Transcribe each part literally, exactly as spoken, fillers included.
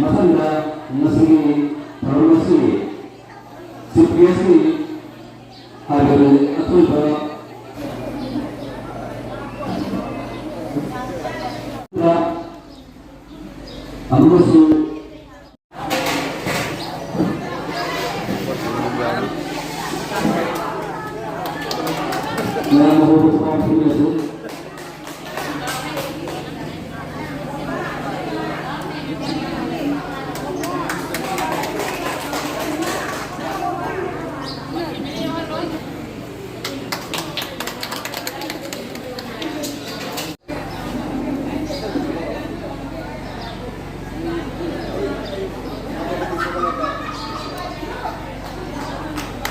ꯃꯊꯪꯗ ꯉꯁꯤꯒꯤ ꯊꯧꯔꯝ ꯑꯁꯤ ꯆꯤꯐ ꯒꯦꯁꯀꯤ ꯍꯥꯏꯕꯗꯤ ꯑꯊꯣꯏꯕ ꯑꯃꯁꯨ ꯃꯌꯥꯝ ꯑꯃꯕꯨ ꯈꯨꯗꯣꯡ ꯊꯤꯅꯁꯨ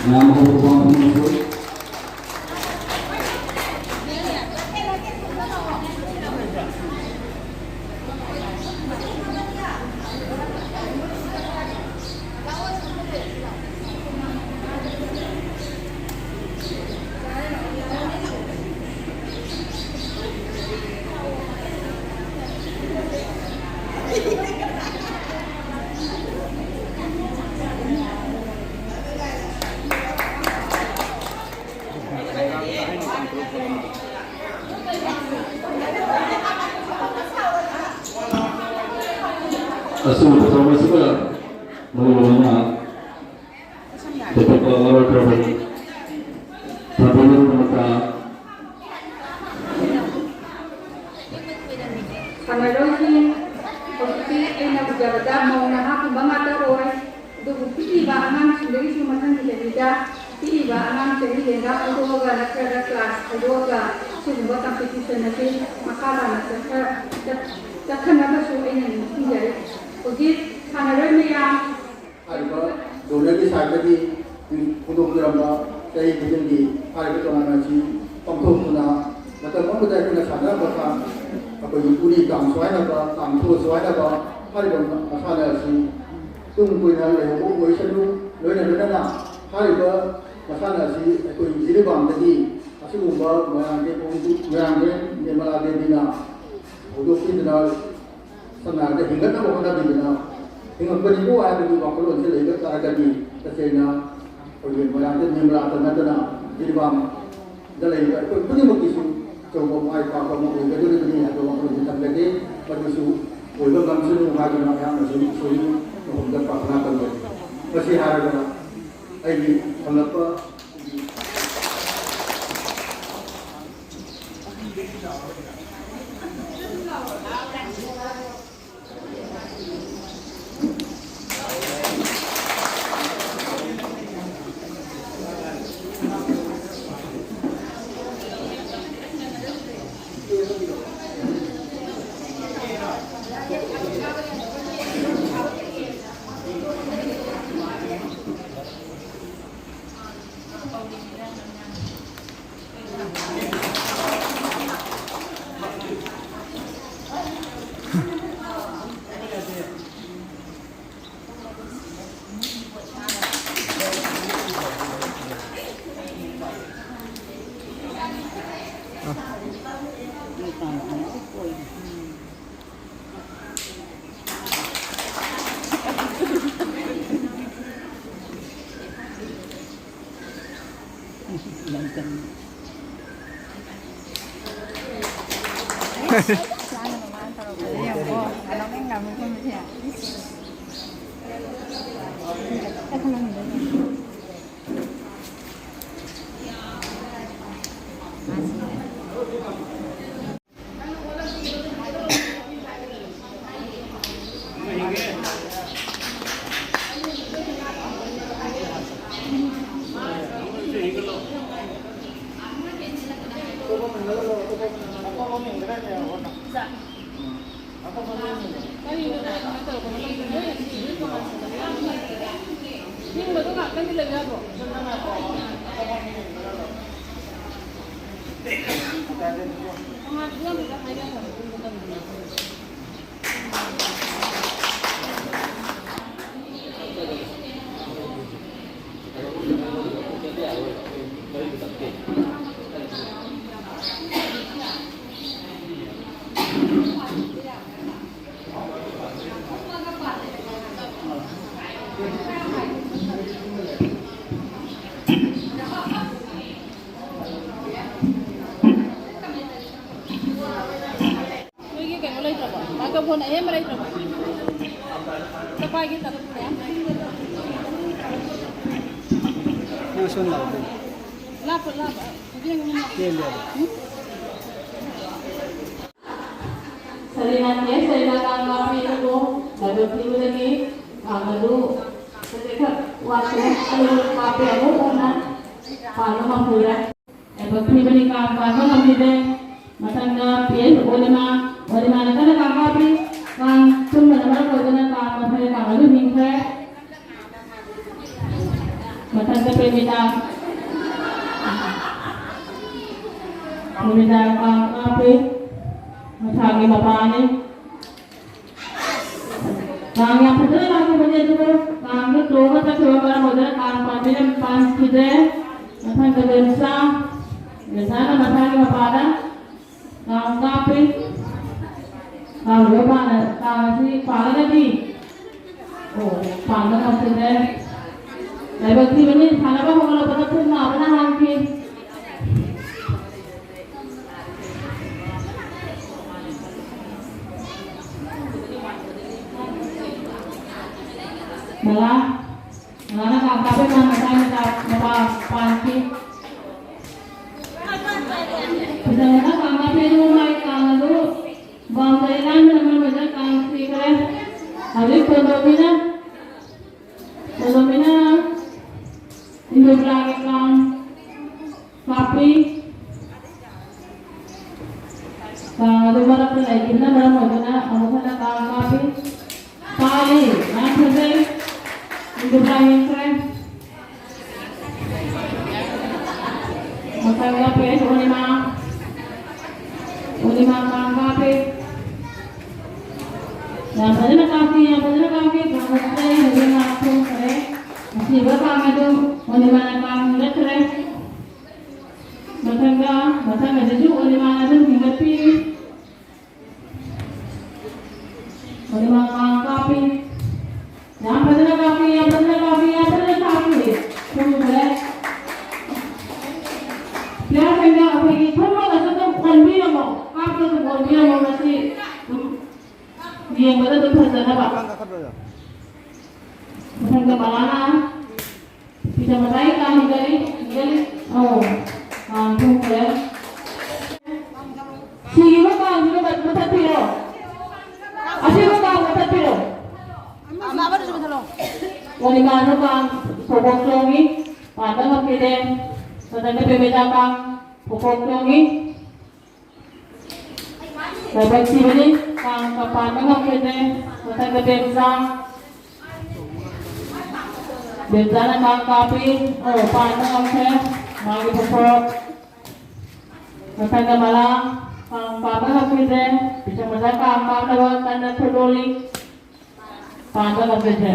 ꯃꯌꯥꯝ ꯑꯃꯕꯨ ꯈꯨꯗꯣꯡ ꯊꯤꯅꯁꯨ ꯑꯁꯤꯒꯨꯝꯕ ꯊꯧꯔꯝ ꯑꯁꯤꯗ ꯃꯔꯨ ꯑꯣꯏꯅ ꯇꯦꯟꯊꯣꯛꯄ ꯂꯧꯔꯛꯈ꯭ꯔꯕ ꯄꯥꯡꯊꯣꯛꯅꯕꯒꯤꯗꯃꯛꯇ ꯁꯥꯟꯅꯔꯣꯏꯁꯤꯡ ꯍꯧꯖꯤꯛꯇꯤ ꯑꯩꯅ ꯎꯖꯕꯗ ꯃꯧ ꯅꯍꯥꯒꯨꯝꯕ ꯉꯥꯛꯇ ꯑꯣꯏ꯫ ꯑꯗꯨꯕꯨ ꯄꯤꯛꯂꯤꯕ ꯑꯉꯥꯡꯁꯤꯡꯗꯒꯤꯁꯨ ꯃꯊꯪꯒꯤ ꯆꯍꯤꯗ ꯄꯤꯛꯂꯤꯕ ꯑꯉꯥꯡ ꯆꯍꯤ ꯂꯦꯡꯒꯥ ꯈꯥꯏꯗꯣꯛꯑꯒ ꯅꯠꯇ꯭ꯔꯒ ꯀ꯭ꯂꯥꯁ ꯈꯥꯏꯗꯣꯛꯑꯒ ꯁꯤꯒꯨꯝꯕ ꯀꯝꯄꯤꯇꯤꯁꯟ ꯑꯁꯤ ꯃꯈꯥ ꯇꯥꯅ ꯆꯠꯊ-, ꯆꯠ-, ꯆꯠꯊꯅꯕꯁꯨ ꯑꯩꯅ ꯅꯤꯡꯁꯤꯡꯖꯔꯤ꯫ ꯍꯧꯖꯤꯛ ꯁꯥꯟꯅꯔꯣꯏ ꯃꯌꯥꯝ ꯍꯥꯏꯔꯤꯕ ꯗꯣꯅꯔꯒꯤ ꯁꯥꯏꯠꯇꯒꯤ ꯍꯧꯗꯣꯛꯄꯤꯔꯝꯕ ꯆꯍꯤ ꯈꯨꯗꯤꯡꯒꯤ ꯍꯥꯏꯔꯤꯕ ꯇꯣꯔꯅꯥꯃꯦꯟ ꯑꯁꯤ ꯄꯥꯡꯊꯣꯛꯇꯨꯅ ꯃꯇꯝ ꯑꯃꯗ ꯑꯩꯈꯣꯏꯅ ꯁꯥꯟꯅꯔꯝꯕ ꯀꯥꯟ ꯑꯩꯈꯣꯏꯒꯤ ꯎꯔꯤ ꯀꯥꯡꯁꯨ ꯍꯥꯏꯅꯕ, ꯀꯥꯡꯊꯣꯛꯑꯁꯨ ꯍꯥꯏꯅꯕ ꯍꯥꯏꯔꯤꯕ ꯃꯁꯥꯟꯅ ꯑꯁꯤ ꯇꯨꯡ ꯀꯣꯏꯅ ꯂꯩꯍꯧꯕ ꯑꯣꯏꯁꯅꯨ꯫ ꯂꯣꯏꯅ ꯂꯣꯏꯅꯅ ꯍꯥꯏꯔꯤꯕ ꯃꯁꯥꯟꯅ ꯑꯁꯤ ꯑꯩꯈꯣꯏ ꯖꯤꯔꯤꯕꯥꯝꯗꯒꯤ ꯑꯁꯤꯒꯨꯝꯕ ꯃꯣꯏꯔꯥꯡꯊꯦꯝ, ꯃꯣꯏꯔꯥꯡꯊꯦꯝ ꯅꯤꯔꯃꯂꯥ ꯗꯦꯕꯤꯅ ꯍꯧꯗꯣꯛꯄꯤꯗꯨꯅ, ꯁꯝꯅ ꯍꯥꯏꯔꯕꯗ ꯍꯦꯟꯒꯠꯅꯕ ꯍꯣꯠꯅꯕꯤꯗꯨꯅ ꯍꯤꯡꯉꯛꯄꯅꯤꯀꯣ ꯍꯥꯏꯕꯒꯤ ꯋꯥꯈꯜꯂꯣꯟꯁꯦ ꯂꯩꯕ ꯇꯥꯔꯒꯗꯤ, ꯇꯁꯦꯡꯅ ꯑꯩꯈꯣꯏꯒꯤ ꯃꯣꯏꯔꯥꯡꯊꯦꯝ ꯅꯤꯔꯃꯂꯥꯇ ꯅꯠꯇꯅ ꯖꯤꯔꯤꯕꯥꯝꯗ ꯂꯩꯔꯤꯕ ꯑꯩꯈꯣꯏ ꯈꯨꯗꯤꯡꯃꯛꯀꯤꯁꯨ ꯑꯆꯧꯕ ꯃꯥꯏ ꯄꯥꯛꯄ ꯑꯃ ꯑꯣꯏꯒꯗꯧꯔꯤꯕꯅꯤ ꯍꯥꯏꯕ ꯋꯥꯈꯜꯂꯣꯟꯁꯦ ꯊꯝꯖꯒꯦ꯫ ꯃꯗꯨꯁꯨ ꯑꯣꯏꯕ ꯉꯝꯁꯅꯨ ꯍꯥꯏꯗꯨꯅ ꯑꯩꯍꯥꯛꯅꯁꯨ ꯏꯁꯣꯔꯒꯤ ꯃꯐꯝꯗ ꯄ꯭ꯔꯥꯊꯅꯥ ꯇꯧꯖꯔꯤ꯫ ꯃꯁꯤ ꯍꯥꯏꯔꯒ ꯑꯩꯒꯤ ꯊꯝꯂꯛꯄ ꯐꯣꯟ ꯑꯍꯦꯟꯕ ꯂꯩꯇ꯭ꯔꯕꯣ? ꯆꯄꯥꯏꯒꯤ ꯇꯔꯨꯛ ꯃꯌꯥꯝ꯫ ꯅꯪ ꯁꯣꯝ ꯂꯥꯛꯑꯣ꯫ ꯂꯥꯞꯄ, ꯂꯥꯞꯄ꯫ ꯍꯧꯖꯤꯛ ꯌꯦꯡꯉꯨ꯫ ꯆꯦꯜꯂꯦꯕ꯫ ꯁꯔꯤꯅꯥ ꯇꯦꯁ ꯂꯩꯅ ꯀꯥꯡ ꯀꯥꯞꯄꯤ ꯑꯗꯨꯕꯨ ꯂꯥꯏꯕꯛ ꯊꯤꯕꯗꯒꯤ ꯀꯥꯡ ꯑꯗꯨ ꯈꯖꯤꯛꯈꯛ ꯋꯥꯠꯈ꯭ꯔꯦ꯫ ꯑꯗꯨꯕꯨ ꯀꯥꯞꯄꯤ ꯑꯃꯨꯛ ꯍꯟꯅ ꯄꯥꯟꯕ ꯉꯝꯈꯤꯗ꯭ꯔꯦ꯫ ꯂꯥꯏꯕꯛ ꯊꯤꯕꯅꯤ ꯀꯥꯡ ꯄꯥꯟꯕ ꯉꯝꯈꯤꯗ꯭ꯔꯦ꯫ ꯃꯊꯪꯗ ꯄꯤ ꯑꯦꯁ ꯑꯣꯂꯤꯃꯥ, ꯑꯣꯂꯤꯃꯥꯅ ꯀꯟꯅ ꯀꯥꯡ ꯀꯥꯞꯄꯤ꯫ ꯀꯥꯡ ꯊꯨꯝꯕꯅ ꯃꯔꯝ ꯑꯣꯏꯗꯨꯅ ꯀꯥꯡ ꯃꯈꯜ ꯀꯥꯡ ꯑꯗꯨ ꯍꯤꯡꯈ꯭ꯔꯦ꯫ ꯃꯊꯪꯗ ꯄ꯭ꯔꯦꯃꯤꯇꯥ꯫ ꯄ꯭ꯔꯦꯃꯤꯇꯥ ꯀꯥꯡ ꯀꯥꯞꯄꯤ꯫ ꯃꯁꯥꯒꯤ ꯃꯄꯥꯅꯤ꯫ ꯀꯥꯡ ꯌꯥꯝ ꯐꯖꯅ ꯂꯥꯛꯈꯤꯕꯅꯤ, ꯑꯗꯨꯕꯨ ꯀꯥꯡꯗ ꯇꯣꯡꯉ ꯆꯠꯈꯤꯕ ꯃꯔꯝ ꯑꯣꯏꯗꯨꯅ ꯀꯥꯡ ꯄꯥꯟꯕꯤꯅ ꯄꯥꯟꯈꯤꯗ꯭ꯔꯦ꯫ ꯃꯊꯪꯗ ꯕꯦꯝꯁꯥ, ꯕꯦꯝꯁꯥꯅ ꯃꯁꯥꯒꯤ ꯃꯄꯥꯗ ꯀꯥꯡ ꯀꯥꯞꯄꯤ꯫ ꯀꯥꯡ ꯂꯣꯏ ꯄꯥꯟꯅ-, ꯀꯥꯡ ꯑꯁꯤ ꯄꯥꯜꯂꯒꯗꯤ, ꯑꯣ, ꯄꯥꯟꯕ ꯉꯝꯈꯤꯗ꯭ꯔꯦ꯫ ꯂꯥꯏꯕꯛ ꯊꯤꯕꯅꯤ, ꯁꯥꯟꯅꯕ ꯍꯧꯒꯠꯂꯛꯄꯗ ꯄꯨꯛ ꯅꯥꯕꯅ ꯍꯥꯟꯈꯤ꯫ ꯃꯂꯥ, ꯃꯂꯥꯅ ꯀꯥꯡ ꯀꯥꯞꯄꯦ, ꯃꯥ ꯃꯁꯥ ꯃꯆꯥ ꯃꯄꯥ ꯄꯥꯟꯈꯤ꯫ ꯐꯖꯅ ꯀꯥꯡ ꯀꯥꯞꯄꯦ, ꯑꯗꯨꯒ ꯃꯥꯒꯤ ꯀꯥꯡ ꯑꯗꯨ ꯕꯥꯎꯟꯗꯔꯤ ꯂꯥꯟꯕꯅ ꯃꯔꯝ ꯑꯣꯏꯗꯨꯅ ꯀꯥꯡ ꯁꯤꯈ꯭ꯔꯦ꯫ ꯍꯧꯖꯤꯛ ꯇꯣꯟꯗꯣꯝꯕꯤꯅ, ꯇꯣꯟꯗꯣꯝꯕꯤꯅ ꯏꯟꯗ꯭ꯔꯖꯥꯒꯤ ꯀꯥꯡ ꯀꯥꯞꯄꯤ꯫ ꯀꯥꯡ ꯑꯗꯨ ꯃꯔꯛꯇ ꯂꯩꯈꯤꯕꯅ ꯃꯔꯝ ꯑꯣꯏꯗꯨꯅ ꯑꯃꯨꯛ ꯍꯟꯅ ꯀꯥꯡ ꯀꯥꯞꯄꯤ꯫ ꯄꯥꯜꯂꯤ, ꯌꯥꯝ ꯐꯖꯩ꯫ ꯏꯟꯗ꯭ꯔꯖꯥ ꯌꯦꯡꯈ꯭ꯔꯦ꯫ ꯃꯊꯪꯗ ꯄꯤ ꯑꯦꯁ ꯑꯣꯅꯤꯃꯥ꯫ ꯑꯣꯅꯤꯃꯥ ꯀꯥꯡ ꯀꯥꯞꯄꯤ꯫ ꯌꯥꯝ ꯐꯖꯅ ꯀꯥꯞꯄꯤ, ꯌꯥꯝ ꯐꯖꯅ ꯀꯥꯞꯄꯤ꯫ ꯀꯥꯡ ꯀꯥꯞꯄꯤ, ꯍꯧꯖꯤꯛ ꯉꯥ ꯊꯣꯛꯈ꯭ꯔꯦ꯫ ꯑꯁꯤꯕ ꯀꯥꯡ ꯑꯗꯨ ꯑꯣꯅꯤꯃꯥꯅ ꯀꯥꯡ ꯍꯦꯟꯒꯠꯈ꯭ꯔꯦ꯫ ꯃꯊꯪꯗ, ꯃꯊꯪ ꯑꯁꯤꯁꯨ ꯑꯣꯅꯤꯃꯥꯅ ꯑꯗꯨꯝ ꯍꯦꯟꯒꯠꯄꯤ꯫ ꯑꯣꯅꯤꯃꯥ ꯀꯥꯡ ꯀꯥꯞꯄꯤ꯫ ꯌꯥꯝ ꯐꯖꯅ ꯀꯥꯞꯄꯤ, ꯌꯥꯝ ꯐꯖꯅ ꯀꯥꯞꯄꯤ, ꯌꯥꯝ ꯐꯖꯅ ꯀꯥꯞꯄꯤ꯫ ꯊꯨꯝꯈ꯭ꯔꯦ꯫ ꯄ꯭ꯂꯦꯌꯔꯁꯤꯡꯗ ꯑꯩꯈꯣꯏꯒꯤ ꯊꯨꯝꯃꯒꯁꯨ ꯑꯗꯨꯝ ꯑꯣꯟꯕꯤꯔꯝꯃꯣ, ꯀꯥꯞꯄꯒꯁꯨ ꯑꯣꯟꯕꯤꯔꯝꯃꯣ꯫ ꯃꯁꯤ ꯑꯗꯨꯝ ꯌꯦꯡꯕꯗ ꯑꯗꯨꯝ ꯐꯖꯅꯕ꯫ ꯃꯊꯪꯗ ꯃꯂꯥꯅ ꯐꯤꯖꯥ ꯃꯇꯥꯏ ꯀꯥꯡ ꯍꯤꯡꯒꯠꯂꯤ, ꯍꯤꯡꯒꯠꯂꯤ꯫ ꯑꯧ, ꯀꯥꯡ ꯊꯣꯛꯈ꯭ꯔꯦ꯫ ꯁꯤꯈꯤꯕ ꯀꯥꯡꯁꯤꯒ ꯃꯊꯛꯄꯤꯔꯣ꯫ ꯑꯁꯤꯕ ꯀꯥꯡ ꯃꯊꯛꯄꯤꯔꯣ꯫ ꯃꯣꯅꯤꯀꯥꯁꯨ ꯀꯥꯡ ꯐꯣꯀꯣꯛ ꯆꯣꯡꯉꯤ, ꯄꯥꯟꯕ ꯉꯝꯈꯤꯗꯦ꯫ ꯃꯊꯪꯗ ꯄꯦꯃꯦꯖꯥ ꯀꯥꯡ ꯐꯣꯀꯣꯛ ꯆꯣꯡꯉꯤ꯫ ꯂꯥꯏꯕꯛ ꯊꯤꯕꯅꯤ, ꯀꯥꯡ ꯄꯥꯟꯕ ꯉꯝꯈꯤꯗ꯭ꯔꯦ꯫ ꯃꯊꯪꯗ ꯕꯦꯝꯆꯥ꯫ ꯕꯦꯝꯆꯥꯅ ꯀꯥꯡ ꯀꯥꯞꯄꯤ꯫ ꯑꯣ, ꯄꯥꯟꯕ ꯉꯝꯈ꯭ꯔꯦ꯫ ꯃꯥꯒꯤ ꯐꯣꯀꯣꯛ꯫ ꯃꯊꯪꯗ ꯃꯂꯥ꯫ ꯀꯥꯡ ꯄꯥꯟꯕ ꯉꯝꯈꯤꯗ꯭ꯔꯦ꯫ ꯄꯤꯁꯛ ꯃꯆꯥ ꯀꯥꯡ ꯀꯥꯞꯅꯕ ꯀꯟꯅ ꯈꯨꯠ ꯂꯣꯜꯂꯤ꯫ ꯄꯥꯟꯕ ꯉꯝꯈꯤꯗ꯭ꯔꯦ꯫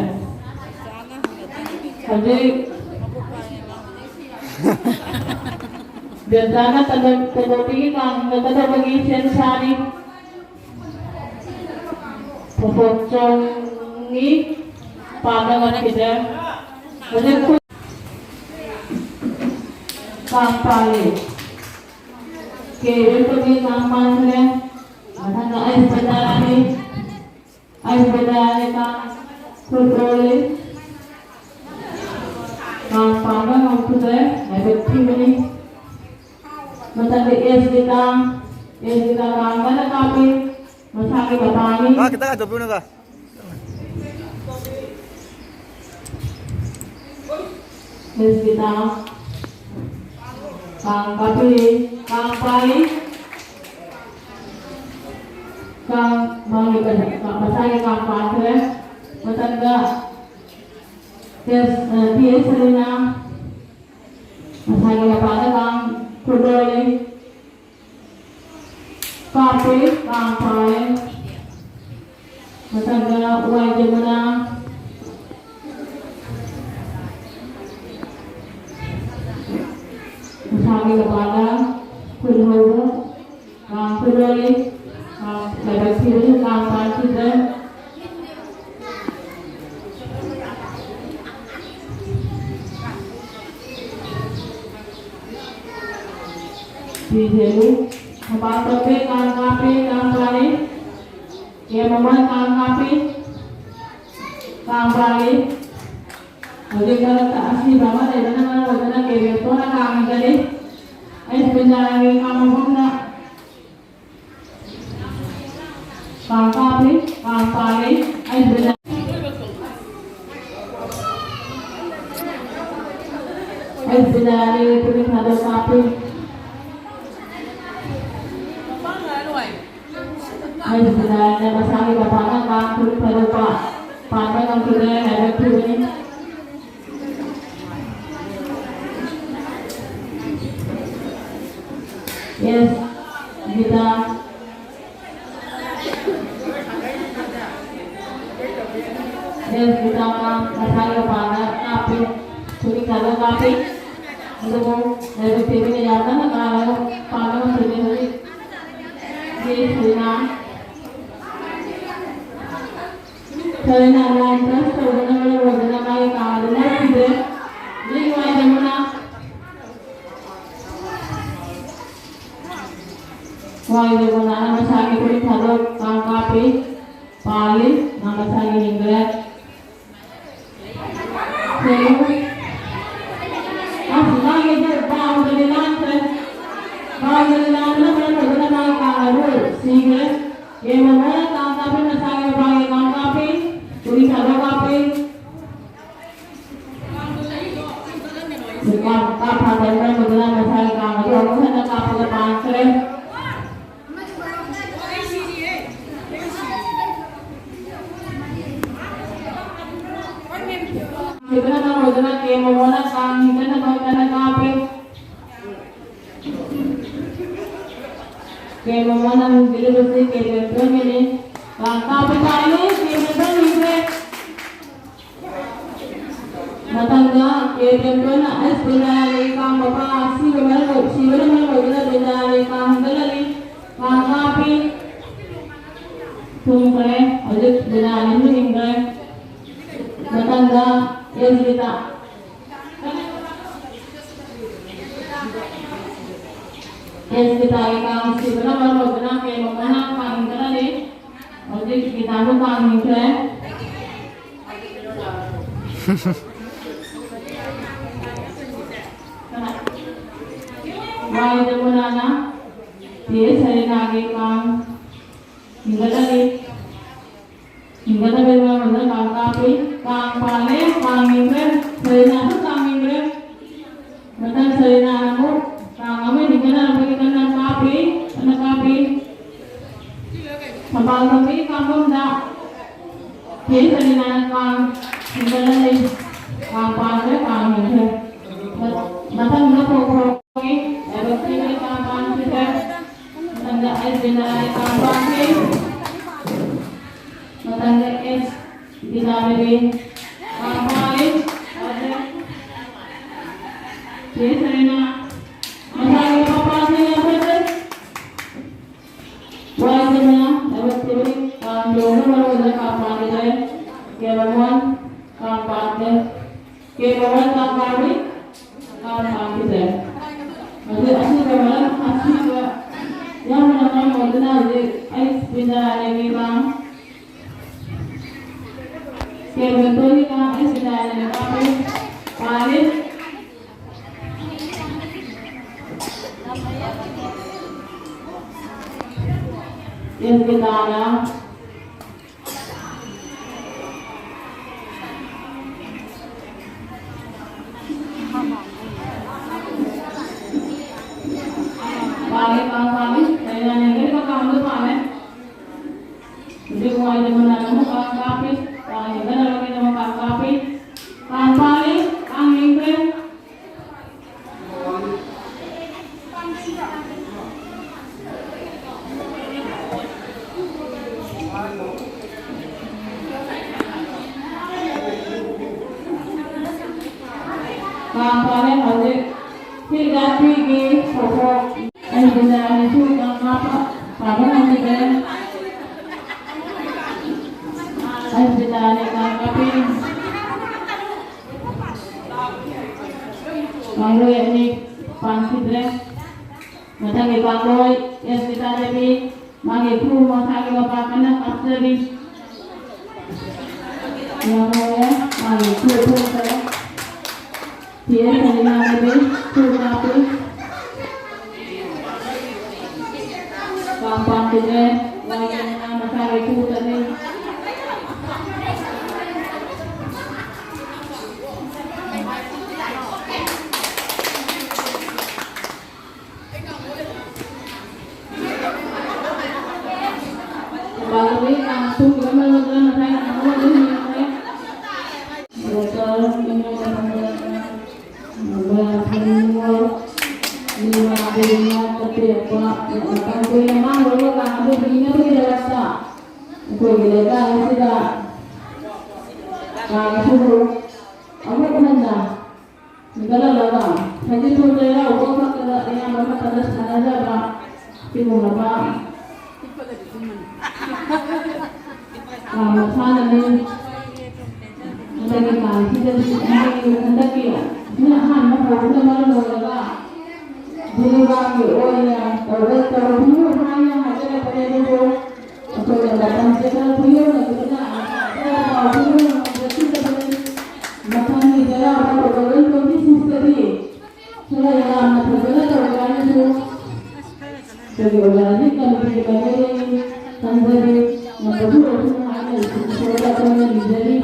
ꯍꯧꯖꯤꯛ ꯕꯦꯝꯆꯥꯅ ꯇꯦꯅꯧ-, ꯇꯦꯅꯧꯄꯤꯒꯤ ꯀꯥꯡ ꯍꯤꯡꯒꯠꯀꯗꯕꯒꯤ ꯁꯦꯝ ꯁꯥꯔꯤ꯫ ꯐꯣꯀꯣꯛ ꯆꯣꯡꯉꯤ, ꯄꯥꯟꯕ ꯉꯝꯈꯤꯗ꯭ꯔꯦ꯫ ꯍꯧꯖꯤꯛ ꯀꯥꯡ ꯄꯥꯜꯂꯤ꯫ ꯀꯦ ꯏꯕꯦꯝꯇꯣꯟꯒꯤ ꯀꯥꯡ ꯄꯥꯟꯈ꯭ꯔꯦ꯫ ꯃꯊꯪꯗ ꯑꯩꯁ ꯕꯦꯇꯥꯔꯥꯅꯤ꯫ ꯑꯩꯁ ꯕꯦꯇꯥꯔꯥꯅꯤ ꯀꯥꯡ ꯈꯨꯠ ꯂꯣꯜꯂꯤ꯫ ꯀꯥꯡ ꯄꯥꯟꯕ ꯉꯝꯈꯤꯗ꯭ꯔꯦ꯫ ꯂꯥꯏꯕꯛ ꯊꯤꯕꯅꯤ꯫ ꯃꯊꯪꯗ ꯑꯦꯁ ꯒꯤꯇꯥ, ꯑꯦꯁ ꯒꯤꯇꯥ ꯀꯥꯡ ꯀꯟꯅ ꯀꯥꯞꯄꯤ꯫ ꯃꯁꯥꯒꯤ ꯃꯄꯥꯅꯤ꯫ ꯃꯥ ꯈꯤꯇꯪ ꯍꯥꯏꯗꯣꯛꯄꯤꯌꯨꯅꯦ꯫ ꯑꯦꯁ ꯒꯤꯇꯥ ꯀꯥꯡ ꯀꯥꯞꯄꯤ, ꯀꯥꯡ ꯄꯥꯏ꯫ ꯀꯥꯡ ꯃꯥꯒꯤ ꯀꯩꯅꯣ, ꯃꯁꯥꯒꯤ ꯀꯥꯡ ꯄꯥꯏꯈ꯭ꯔꯦ꯫ ꯃꯊꯪꯗ ꯑꯦꯁ, ꯑ, ꯇꯤ ꯑꯦꯁ ꯁꯔꯤꯅꯥ꯫ ꯃꯁꯥꯒꯤ ꯃꯄꯥꯗ ꯀꯥꯡ ꯈꯨꯠ ꯂꯣꯜꯂꯤ꯫ ꯀꯥꯞꯄꯤ, ꯀꯥꯡ ꯐꯥꯔꯦ꯫ ꯃꯊꯪꯗ ꯋꯥꯏ ꯖꯃꯨꯅꯥ꯫ ꯃꯁꯥꯒꯤ ꯃꯄꯥꯗ ꯈꯨꯠ ꯍꯧꯕ꯫ ꯀꯥꯡ ꯈꯨꯠ ꯂꯣꯜꯂꯤ꯫ ꯀꯥꯡ ꯂꯥꯏꯕꯛ ꯊꯤꯕꯁꯨ ꯀꯥꯡ ꯄꯥꯟꯈꯤꯗ꯭ꯔꯦ꯫ ꯁꯤꯁꯦ ꯃꯄꯥꯟ ꯊꯣꯛꯄꯤ ꯀꯥꯡ ꯀꯥꯞꯄꯤ ꯀꯥꯡ ꯄꯥꯜꯂꯤ꯫ ꯀꯦ ꯃꯃꯜ ꯀꯥꯡ ꯀꯥꯞꯄꯤ꯫ ꯀꯥꯡ ꯄꯥꯜꯂꯤ꯫ ꯍꯧꯖꯤꯛ ꯃꯔꯛꯇ ꯑꯁꯤꯕ ꯑꯃ ꯂꯩꯕꯅ ꯃꯔꯝ ꯑꯣꯏꯗꯨꯅ ꯀꯦ ꯕꯦꯝꯇꯣꯟꯅ ꯀꯥꯡ ꯏꯟꯒꯅꯤ꯫ ꯑꯩꯁ ꯕꯤꯟꯗ꯭ꯔꯥꯒꯤ ꯀꯥꯡ ꯃꯐꯝꯗ ꯀꯥꯡ ꯀꯥꯞꯄꯤ꯫ ꯀꯥꯡ ꯄꯥꯜꯂꯤ꯫ ꯑꯩꯁ ꯕꯤꯟꯗ꯭ꯔꯥ ꯑꯩꯁ ꯕꯤꯟꯗ꯭ꯔꯥꯒꯤ ꯄꯨꯛꯅꯤꯡ ꯊꯥꯗꯣꯛ ꯀꯥꯞꯄꯤ꯫ ꯑꯩꯁ ꯕꯤꯟꯗ꯭ꯔꯥꯅ ꯃꯁꯥꯒꯤ ꯃꯄꯥꯟꯅ ꯀꯥꯡ ꯄꯨꯛꯅꯤꯡ ꯊꯥꯗꯣꯛꯄ ꯄꯥꯟꯕ ꯉꯝꯈꯤꯗ꯭ꯔꯦ ꯍꯥꯏꯕ ꯊꯤꯕꯅꯤ꯫ ꯑꯦꯁ ꯒꯤꯇꯥ꯫ ꯑꯦꯁ ꯒꯤꯇꯥꯅ ꯃꯁꯥꯒꯤ ꯃꯄꯥꯟꯗ ꯀꯥꯞꯄꯤ꯫ ꯄꯨꯛꯅꯤꯡ ꯊꯥꯗꯣꯛ ꯀꯥꯞꯄꯤ꯫ ꯑꯗꯨꯕꯨ ꯂꯥꯏꯕꯛ ꯊꯤꯕꯅ ꯌꯥꯝ ꯀꯟꯅ ꯀꯥꯔꯒ ꯄꯥꯟꯕ ꯉꯝꯈꯤꯗꯦ ꯍꯧꯖꯤꯛ꯫ ꯑꯦꯁ ꯁꯔꯤꯅꯥ꯫ ꯁꯔꯤꯅꯥ ꯂꯥꯏꯟ ꯀ꯭ꯔꯣꯁ ꯇꯧꯕꯅ ꯃꯔꯝ ꯑꯣꯏꯗꯨꯅ ꯃꯥꯒꯤ ꯀꯥꯡ ꯑꯗꯨ ꯂꯧꯈꯤꯗ꯭ꯔꯦ꯫ ꯍꯧꯖꯤꯛ ꯋꯥꯏꯗꯃꯨꯅ ꯋꯥꯏꯗꯃꯨꯅ ꯃꯁꯥꯒꯤ ꯄꯨꯛꯅꯤꯡ ꯊꯥꯗꯣꯛ ꯀꯥꯡ ꯀꯥꯞꯄꯤ꯫ ꯄꯥꯜꯂꯤ꯫ ꯃꯥ ꯃꯁꯥꯒꯤ ꯍꯤꯡꯈ꯭ꯔꯦ꯫ ꯁꯦꯡꯉꯨ꯫ ꯑꯁ, ꯃꯥꯒꯤꯗꯤ ꯕꯥꯎꯟꯗꯔꯤ ꯂꯥꯟꯈ꯭ꯔꯦ꯫ ꯕꯥꯎꯟꯗꯔꯤ ꯂꯥꯟꯕꯅ ꯃꯔꯝ ꯑꯣꯏꯗꯨꯅ ꯃꯥꯒꯤ ꯀꯥꯡ ꯑꯗꯨ ꯁꯤꯈ꯭ꯔꯦ꯫ ꯌꯦꯡꯉꯣ, ꯃꯣꯏꯅ ꯀꯥꯡ ꯀꯥꯞꯄꯤ, ꯃꯁꯥꯒꯤ ꯃꯄꯥꯒꯤ ꯀꯥꯡ ꯀꯥꯞꯄꯤ꯫ ꯄꯨꯂꯤꯁ ꯑꯗꯨ ꯀꯥꯞꯄꯤ꯫ ꯀꯥꯞ ꯐꯥꯗꯕꯅ ꯃꯗꯨꯅ ꯃꯁꯥꯒꯤ ꯀꯥꯡ ꯑꯗꯨ ꯑꯃꯨꯛ ꯍꯟꯅ ꯀꯥꯞꯄꯒ ꯄꯥꯟꯈ꯭ꯔꯦ꯫ ꯁꯤꯕꯅ ꯃꯔꯝ ꯑꯣꯏꯗꯨꯅ ꯀꯦ ꯃꯣꯃꯣꯅ ꯀꯥꯡ ꯍꯤꯡꯅꯅꯕ ꯀꯟꯅ ꯀꯥꯞꯄꯤ꯫ ꯀꯦ ꯃꯣꯃꯣꯅ ꯍꯨꯟꯕꯤꯔꯤꯕꯁꯤ ꯀꯦ ꯕꯦꯝꯇꯣꯟꯒꯤꯅꯤ꯫ ꯀꯥꯡ ꯀꯥꯞꯄꯤ ꯄꯥꯜꯂꯤ, ꯀꯦ ꯕꯦꯝꯇꯣꯟ ꯍꯤꯡꯈ꯭ꯔꯦ꯫ ꯃꯊꯪꯗ ꯀꯦ ꯕꯦꯝꯇꯣꯟꯅ ꯑꯦꯁ ꯕꯤꯅꯥꯌꯥꯒꯤ ꯀꯥꯡ ꯃꯄꯥ ꯑꯁꯤꯕ ꯃꯔꯝ ꯑꯣꯏ-, ꯁꯤꯕꯅ ꯃꯔꯝ ꯑꯣꯏꯗꯨꯅ ꯕꯤꯅꯥꯌꯥꯒꯤ ꯀꯥꯡ ꯍꯦꯟꯒꯠꯍꯜꯂꯤ꯫ ꯀꯥꯡ ꯀꯥꯞꯄꯤ꯫ ꯊꯨꯝꯈ꯭ꯔꯦ꯫ ꯍꯧꯖꯤꯛ ꯕꯤꯅꯥꯌꯥꯒꯤ ꯃꯤꯡ ꯍꯤꯡꯈ꯭ꯔꯦ꯫ ꯃꯊꯪꯗ ꯑꯦꯁ ꯒꯤꯇꯥ꯫ ꯑꯦꯁ ꯒꯤꯇꯥꯒꯤ ꯀꯥꯡ ꯁꯤꯕꯅ ꯃꯔꯝ ꯑꯣꯏꯗꯨꯅ ꯀꯦ ꯃꯣꯃꯣꯅ ꯀꯥꯡ ꯍꯦꯟꯒꯠꯍꯜꯂꯤ꯫ ꯍꯧꯖꯤꯛ ꯒꯤꯇꯥꯗꯣ ꯀꯥꯡ ꯏꯟꯈ꯭ꯔꯦ꯫ ꯋꯥꯏ ꯖꯃꯨꯅꯥꯅ ꯆꯦ ꯁꯔꯤꯅꯥꯒꯤ ꯀꯥꯡ ꯏꯟꯒꯠꯂꯛꯂꯤ꯫ ꯏꯟꯒꯗꯕꯒꯤ ꯃꯔꯝ ꯑꯗꯨꯅ ꯀꯥꯡ ꯀꯥꯞꯄꯤ꯫ ꯀꯥꯡ ꯄꯥꯜꯂꯦ, ꯀꯥꯡ ꯏꯟꯈ꯭ꯔꯦ꯫ ꯁꯔꯤꯅꯥꯁꯨ ꯀꯥꯡ ꯏꯟꯈ꯭ꯔꯦ꯫ ꯃꯊꯪ ꯁꯔꯤꯅꯥꯅ ꯑꯃꯨꯛ ꯀꯥꯡ ꯑꯃ ꯏꯟꯒꯗꯕꯒꯤ ꯀꯟꯅ ꯀꯥꯞꯄꯤ, ꯀꯟꯅ ꯀꯥꯞꯄꯤ꯫ ꯊꯝꯕꯥꯜ ꯊꯝꯕꯤꯒꯤ ꯀꯥꯡꯐꯝꯗ ꯆꯦ ꯁꯔꯤꯅꯥꯅ ꯀꯥꯡ ꯏꯟꯒꯠꯂꯛꯂꯤ꯫ ꯀꯥꯡ ꯄꯥꯟꯈ꯭ꯔꯦ, ꯀꯥꯡ ꯏꯟꯈ꯭ꯔꯦ꯫ ꯃ-, ꯃꯊꯪꯗ ꯈꯣꯡ ꯈꯣꯡꯒꯤ ꯂꯥꯏꯕꯛ ꯊꯤꯕꯒꯤ ꯀꯥꯡ ꯄꯥꯟꯈꯤꯗ꯭ꯔꯦ꯫ ꯃꯊꯪꯗ ꯑꯩ ꯕꯤꯅꯥꯒꯤ ꯀꯥꯡ ꯄꯥꯟꯈꯤ꯫ ꯃꯊꯪꯗ ꯑꯦꯁ ꯕꯤꯅꯥ ꯕꯦꯕꯤ ꯀꯥꯡ ꯄꯥꯜꯂꯤ꯫ ꯆꯦ ꯁꯔꯤꯅꯥ ꯃꯁꯥꯒꯤ ꯃꯄꯥꯁꯤꯡ ꯌꯥꯎꯈ꯭ꯔꯦ꯫ ꯋꯥꯏꯗꯅ ꯂꯥꯏꯕꯛ ꯊꯤꯕꯒꯤ ꯀꯥꯡ ꯌꯧꯕ ꯃꯔꯨ ꯑꯣꯏꯅ ꯀꯥꯡ ꯄꯥꯟꯈꯤꯗ꯭ꯔꯦ꯫ ꯀꯦ ꯃꯃꯣꯟ ꯀꯥꯡ ꯄꯥꯟꯗꯦ꯫ ꯀꯦ ꯃꯃꯣꯟ ꯀꯥꯡ ꯄꯥꯜꯂꯤ꯫ ꯀꯥꯡ ꯄꯥꯟꯈꯤꯗ꯭ꯔꯦ꯫ ꯑꯗꯨ ꯑꯁꯤꯕ ꯃꯔꯝ ꯑꯁꯤꯕ ꯌꯥꯝꯅ ꯃꯔꯝ ꯑꯣꯏꯗꯨꯅ ꯍꯧꯖꯤꯛ ꯑꯩ ꯁ꯭ꯄꯤꯟꯗꯔ ꯂꯩꯕꯤꯕ ꯀꯦ ꯕꯦꯡꯇꯣꯟꯒꯤ ꯀꯥꯡ ꯑꯩ ꯁ꯭ꯄꯤꯟꯗꯔ ꯂꯩꯕ ꯀꯥꯡ ꯄꯥꯜꯂꯤ꯫ ꯑꯦꯁ ꯕꯤꯇꯥꯅ ꯄꯥꯜꯂꯦ, ꯀꯥꯡ ꯄꯥꯜꯂꯤ꯫ ꯂꯩꯅꯥ ꯂꯩꯒꯅꯤ ꯃꯀꯥꯡꯗꯣ ꯄꯥꯜꯂꯦ꯫ ꯍꯧꯖꯤꯛ ꯋꯥꯏꯗ ꯃꯅꯥ ꯑꯃ ꯀꯥꯡ ꯀꯥꯞꯄꯤ꯫ ꯀꯥꯡ ꯌꯦꯡꯅꯅꯕꯒꯤꯗꯃꯛ ꯀꯥꯡ ꯀꯥꯞꯄꯤ꯫ ꯀꯥꯡ ꯄꯥꯜꯂꯤ꯫ ꯀꯥꯡ ꯌꯦꯡꯈ꯭ꯔꯦ꯫ ꯀꯥꯡ ꯄꯥꯜꯂꯦ ꯍꯧꯖꯤꯛ꯫ ꯁꯤ ꯖꯥꯇꯤꯒꯤ ꯊꯧꯗꯣꯛ ꯑꯩ ꯕꯤꯅꯥꯅꯤꯁꯨ ꯀꯥꯡ ꯀꯥꯞꯄ ꯄꯥꯕ ꯉꯝꯈꯤꯗ꯭ꯔꯦ꯫ ꯑꯩ ꯕꯤꯅꯥꯅꯤ ꯀꯥꯡ ꯀꯥꯞꯄꯤ꯫ ꯀꯥꯡꯂꯣꯏ ꯑꯅꯤ ꯄꯥꯟꯈꯤꯗ꯭ꯔꯦ꯫ ꯃꯊꯪꯒꯤ ꯀꯥꯡꯂꯣꯏ ꯑꯦꯁ ꯒꯤꯇꯥ ꯗꯦꯕꯤ꯫ ꯃꯥꯒꯤ ꯈꯨ ꯃꯈꯥꯒꯤ ꯃꯄꯥ ꯀꯟꯅ ꯀꯥꯞꯆꯔꯤ꯫ ꯌꯥꯝ ꯅꯨꯡꯉꯥꯏꯔꯦ꯫ ꯃꯥꯒꯤ ꯈꯨ ꯊꯣꯛꯈ꯭ꯔꯦ꯫ ꯐꯤ ꯑꯁꯤꯅ ꯂꯩꯕꯤ ꯈꯨ ꯀꯥꯞꯄꯤ꯫ ꯄꯥꯝ ꯄꯥꯝꯈꯤꯗ꯭ꯔꯦ꯫ ꯋꯥꯏꯗꯅ ꯃꯁꯥꯒꯤ ꯈꯨ ꯆꯠꯂꯤ꯫ ꯑꯩꯈꯣꯏꯒꯤ ꯂꯩꯀꯥꯏ ꯑꯁꯤꯗ ꯀꯥꯡ ꯑꯁꯤꯕꯨ ꯑꯃꯨꯛ ꯍꯟꯅ ꯍꯦꯟꯒꯠꯍꯜꯂꯒ ꯁꯖꯤꯕꯨ ꯆꯩꯔꯥꯎꯕ ꯈꯛꯇꯗ ꯑꯌꯥꯝꯕ ꯃꯇꯝꯗ ꯁꯥꯟꯅꯖꯕ ꯁꯤꯒꯨꯝꯂꯕ ꯃꯁꯥꯟꯅꯅꯤ꯫ ꯍꯟꯗꯛꯀꯤ ꯀꯥꯡꯁꯤꯗꯗꯤ ꯍꯟꯗꯛꯀꯤ, ꯍꯟꯗꯛꯀꯤ ꯑꯁꯤꯅ ꯑꯍꯥꯟꯕ ꯍꯧꯕꯅ ꯃꯔꯝ ꯑꯣꯏꯔꯒ ꯖꯤꯔꯤꯕꯥꯝꯒꯤ ꯑꯣꯏꯅ ꯇꯧꯔ-, ꯇꯧꯔꯨꯕꯤꯌꯨ ꯍꯥꯏꯅ ꯍꯥꯏꯖꯔꯛꯄꯅꯦ꯫ ꯑꯗꯨꯕꯨ ꯑꯩꯈꯣꯏꯅ ꯃꯇꯝꯁꯦ ꯈꯔ ꯈꯨꯌꯧꯅꯕꯅꯤꯅ ꯈꯔ ꯄꯥꯎ ꯄꯤꯕ ꯉꯝꯗꯕꯅꯤ꯫ ꯃꯊꯪꯒꯤ ꯆꯩꯔꯥꯎꯕ two thousand twenty six ꯇꯗꯤ ꯈꯔ ꯌꯥꯝꯅ ꯐꯖꯅ ꯇꯧꯒꯦ ꯍꯥꯏꯅꯁꯨ ꯑꯩꯈꯣꯏꯒꯤ organizing committeeꯒꯤ ꯃꯥꯏꯀꯩꯗꯒꯤ ꯈꯟꯖꯔꯤ꯫ ꯃꯇꯧꯁꯨ ꯇꯧꯁꯅꯨ ꯍꯥꯏꯅ ꯏꯁꯣꯔꯗ ꯑꯩꯈꯣꯏꯅ ꯅꯤꯖꯔꯤ꯫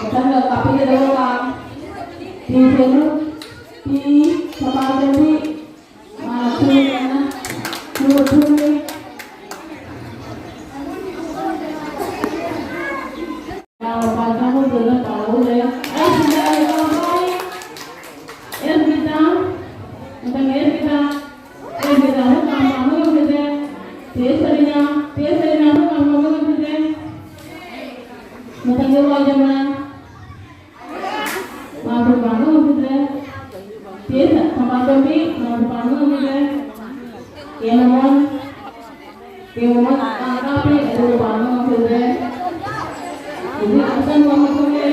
ꯃꯊꯪꯗ ꯀꯥꯞꯄꯤꯒꯗꯕ ꯀꯥꯡ ꯇꯤ ꯁꯦꯂꯨ, ꯇꯤ ꯁꯄꯥꯇꯣꯝꯕꯤ, ꯃꯥ ꯊꯨꯅ, ꯊꯨꯅ, ꯊꯨꯅ꯫ ꯃꯄꯥꯟ ꯆꯪꯐꯝꯗꯨꯗ ꯇꯥꯍꯧꯔꯦ꯫ ꯑꯩ ꯁꯤꯗ ꯑꯩ ꯇꯧꯔꯣꯏ꯫ ꯑꯦꯁ ꯒꯤꯇꯥ, ꯃꯊꯪ ꯑꯦꯁ ꯒꯤꯇꯥ, ꯑꯦꯁ ꯒꯤꯇꯥ ꯑꯃꯨꯛ ꯄꯥꯝꯕ ꯑꯃ ꯉꯝꯈꯤꯗ꯭ꯔꯦ꯫ ꯇꯦ ꯁꯔꯤꯅꯥ, ꯇꯦ ꯁꯔꯤꯅꯥ ꯑꯃꯨꯛ ꯄꯥꯝꯕ ꯑꯃ ꯉꯝꯈꯤꯗ꯭ꯔꯦ꯫ ꯃꯊꯪꯗ ꯋꯥꯏ ꯖꯃꯅꯥ꯫ ꯃꯥꯁꯨ ꯄꯥꯟꯕ ꯉꯝꯈꯤꯗ꯭ꯔꯦ꯫ ꯇꯦ ꯊꯝꯕꯥꯜꯇꯣꯝꯕꯤ, ꯃꯥꯁꯨ ꯄꯥꯟꯕ ꯉꯝꯈꯤꯗ꯭ꯔꯦ꯫ ꯀꯦ ꯃꯣꯃꯣꯟ, ꯀꯦ ꯃꯣꯃꯣꯟ ꯀꯥꯞꯄꯤ, ꯑꯗꯨꯕꯨ ꯄꯥꯟꯕ ꯉꯝꯈꯤꯗ꯭ꯔꯦ꯫ ꯍꯧꯖꯤꯛ ꯑꯆꯪꯕ ꯑꯃ ꯊꯣꯛꯑꯦ꯫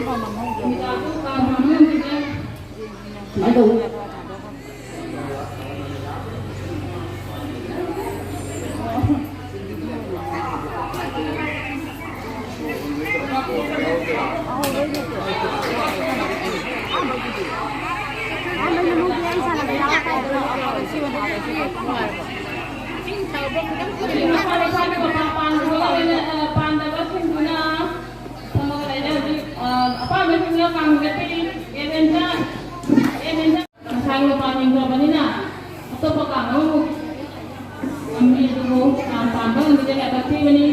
ꯅꯨꯃꯤꯗꯥꯡꯗꯨ ꯀꯥꯡ ꯃꯅꯨꯡꯁꯤꯗ ꯁꯨꯃꯥꯏꯅ ꯇꯧ꯫ ꯄꯥꯟꯗꯕꯁꯤꯡꯗꯨꯅ ꯐꯝꯃꯒ ꯂꯩꯔꯦ꯫ ꯍꯧꯖꯤꯛ, ꯑ, ꯑꯄꯥꯝꯕꯁꯤꯡꯅ ꯀꯥꯡ ꯀꯠꯄꯤꯔꯤ꯫ ꯑꯦ ꯕꯦꯟꯁ, ꯑꯦ ꯕꯦꯟꯁ꯫ ꯉꯁꯥꯏ ꯃꯄꯥꯟ ꯌꯦꯡꯈ꯭ꯔꯕꯅꯤꯅ ꯑꯇꯣꯞꯄ ꯀꯥꯡ ꯑꯃꯃꯨꯛ ꯊꯝꯃꯤ, ꯑꯗꯨꯕꯨ ꯀꯥꯡ ꯄꯥꯟꯕ ꯅꯨꯃꯤꯠꯇ ꯂꯥꯏꯕꯛ ꯊꯤꯕꯅꯤ꯫